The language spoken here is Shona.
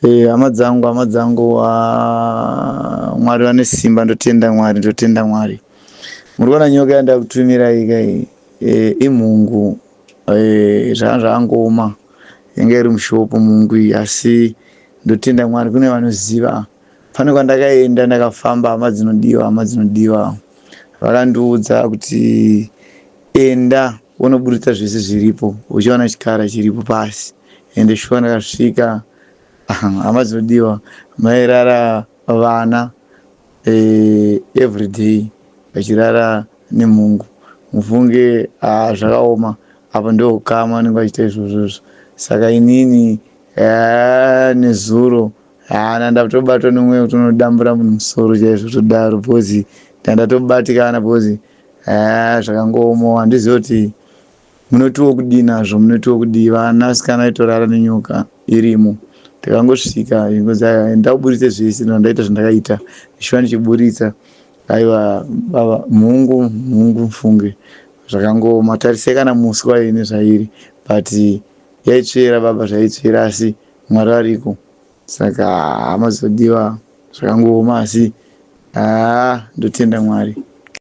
Hama dzangu, hama dzangu, ah, Mwari vane simba, ndotenda Mwari, ndotenda Mwari. Muri kuona nyoka yandakutumira ika iyi, imhungu, zvanga zvakangooma, yanga iri mushopu mhungu iyi, asi ndotenda Mwari kune vanoziva. Pane kwandakaenda ndakafamba, hama dzinodiwa, hama dzinodiwa, vakandiudza kuti enda unoburitsa zvese zviripo, uchiona chikara chiripo pasi. Ende shuwa ndakasvika, hama dzinodiwa, mairara vana everyday vachirara nemhungu. Mufunge, ah, zvakaoma. Apo ndokama vanenge vachiita izvozvozvo. Saka inini nezuro hana ndatobatwa nemweya kuti unodambura munhu musoro chaizvo todaro, because ndandatobatikana, because zvakangoomawo. Handizivi kuti munotiwo kudii nazvo, munotiwo kudii. Vana sikana aitorara nenyoka irimo. Ndakangosvika, ingozi ndakuburitse zvese, ndandaita zvandakaita, ndichiva ndichiburitsa. Aiwa baba, mhungu, mhungu, mfunge zvakangooma. Tarisai kana muswa ini zvairi, but yaitsvera baba, zvaitsvera, asi Mwari ariko. Saka hama dzodiwa, zvakangooma, asi haa, ndotenda Mwari.